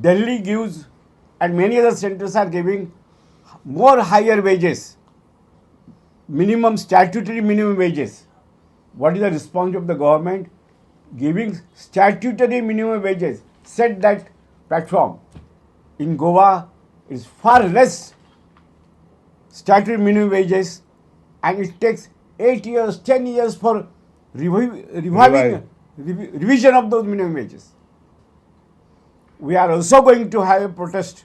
Delhi gives and many other centers are giving more higher wages, minimum statutory minimum wages. What is the response of the government? Giving statutory minimum wages, set that platform. In Goa is far less statutory minimum wages and it takes 8 years, 10 years for reviving, revision of those minimum wages. We are also going to have a protest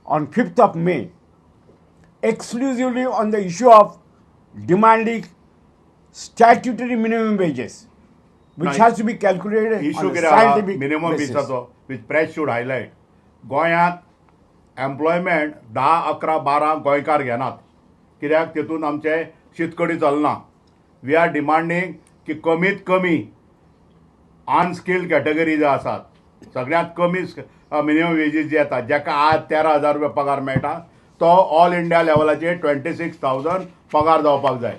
on 5th of May exclusively on the issue of demanding statutory minimum wages, which has to be calculated issue on a कितें scientific minimum basis. वेजीसाचो, which press should highlight. गोंयांत employment 10, 11, 12 गोंयकार घेनात, कित्याक तेतून आमचे शीतकडी चलना. We are demanding की कमीत कमी अनस्किल्ड कॅटेगरी जे आसात, सगळ्यांत कमी मिनिमम वेजीस जे येतात, जाका आज 13,000 रुपया पगार मेळटा, तो ऑल इंडिया लेवलाचेर 26,000 पगार जावपाक जाय.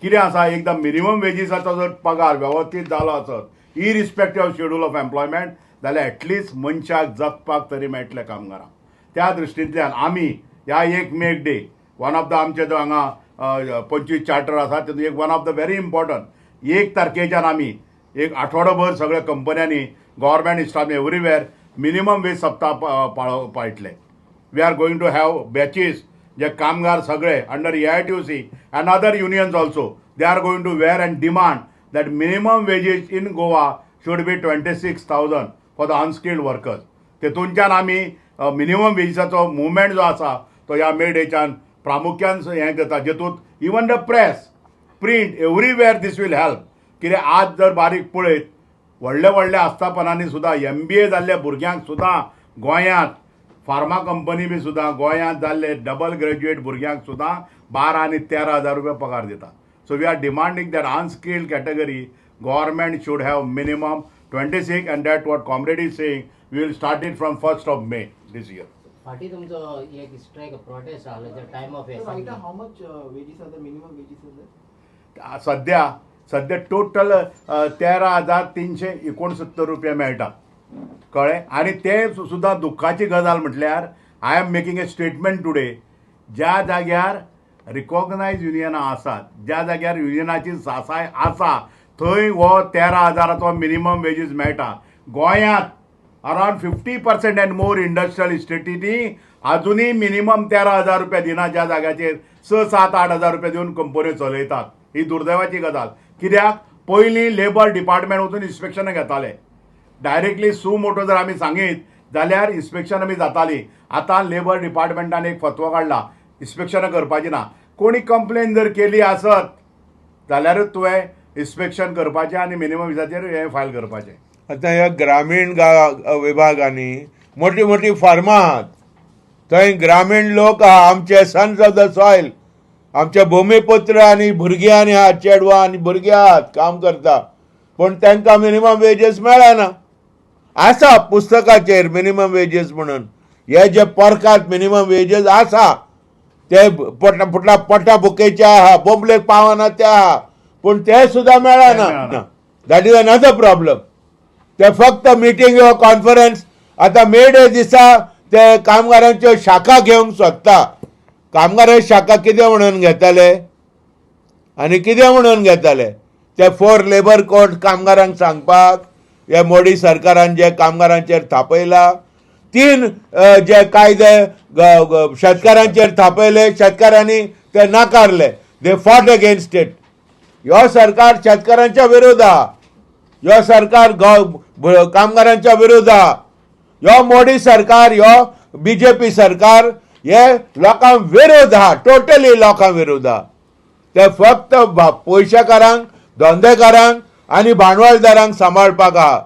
कितें आसा, एकदां मिनिमम वेजीसाचो जर पगार वेवस्थीत जालो आसत, irrespective of schedule of employment, जाल्यार एटलिस्ट मनशाक जगपाक तरी मेळटलें कामगारांक. त्या दृश्टींतल्यान आमी ह्या एक May Day, one of the आमचे जो हांगा 25 चार्टर आसा, तितून एक one of the very important, 1 तारखेच्यान आमी एक आठवडोभर सगळ्या कंपन्यांनी, government staff, everywhere minimum wage सप्ताह पाळटले. We are going to have batches जे कामगार सगळे under AITUC and other unions also, they are going to wear and demand that minimum wages in Goa should be 26,000 for the unskilled workers. तेतूनच्यान आमी minimum वेजीसाचो movement जो आसा, तो ह्या मे डेच्यान प्रामुख्यान हें करता, जेतूंत even the press, print, everywhere this will help. कित्याक आज जर बारीक पळयत, व्हडल्या व्हडल्या आस्थापनांनी सुद्दां एमबीए जाल्ल्या भुरग्यांक सुद्दां, गोंयांत फार्मा कंपनी बी सुद्दां, गोंयांत जाल्ले डबल ग्रॅज्युएट भुरग्यांक सुद्दां 12 आनी 13 हजार रुपया पगार दिता. So we are demanding that unskilled category, government should have minimum 26, and that what comrade is saying, we will start it from 1st of May this year. फाटीं तुमचो एक स्ट्रायक, प्रोटेस्ट आहलो the time of So right now, how much wages are the minimum wages is there? सध्या सध्या total 13,369 रुपया मेळटा, कळ्ळें? आनी ते सुद्दां दुख्खाची गजाल म्हटल्यार, I am making a statement today, ज्या जाग्यार रिकॉग्नायज युनियनां आसात, ज्या जाग्यार युनियनाची सासाय आसा, थंय हो 13 हजाराचो मिनिमम वेजीस मेळटा. गोंयांत around 50% and more industrial इस्टेटींनी अजुनूय मिनिमम 13,000 रुपया दिना. ज्या जाग्याचेर 6, 7, 8 हजार रुपया दिवन कंपन्यो चलयतात, ही दुर्दैवाची गजाल. कित्याक पयलीं लेबर डिपार्टमेंट वचून इन्स्पेक्शनां घेताले. डायरेक्टली सु मोटो जर आमी सांगीत जाल्यार इन्स्पेक्शन आमी जाताली. आतां लेबर डिपार्टमेंटान एक फतवो काडला, इन्स्पेक्शनां करपाची ना. कोणी कंप्लेन जर केली आसत जाल्यारूच तुवें इन्स्पेक्शन करपाचें आनी मिनिमम वेजाचेर हें फायल करपाचें. आतां ह्या ग्रामीण विभागांनी मोटी मोटी फार्मां आहात, थंय ग्रामीण लोक आहा, आमचे सन्स ऑफ the soil, आमचे भूमिपुत्र आनी भुरगीं आनी आहात, चेडवां आनी भुरगीं आहात, काम करता, पूण तांकां मिनिमम वेजेस मेळना. आसा पुस्तकाचेर मिनिमम वेजेस म्हणून. हे जे परकात मिनिमम वेजेस आसा, ते पोटा पोटा पोटा भुकेचे आहा, बोंबलेक पावना ते आहा, पूण ते सुद्दां मेळना. मेळना. That is another problem. ते फक्त मिटींग कॉन्फरन्स. आतां मे डे दिसा ते कामगारांच्यो शाखा घेवंक सोदता. कामगारांची शाखा कितें म्हणून घेतले आनी कितें म्हणून घेतले ते? फोर लेबर कोड कामगारांक सांगपाक, हे मोदी सरकारान जे कामगारांचेर थापयला, तीन जे कायदे शेतकारांचेर थापयले, शेतकारांनी ते नाकारले. They fought against it. ह्यो सरकार शेतकारांच्या विरोध आहा, ह्यो सरकार कामगारांच्या विरोध आहा. ह्यो मोदी सरकार, ह्यो बीजेपी सरकार हे लोकां विरोध आहा, टोटली लोकां विरोध आहा. ते फक्त पयशेकारांक, धंदेकारांक आनी भांडवलदारांक सांबाळपाक आहा.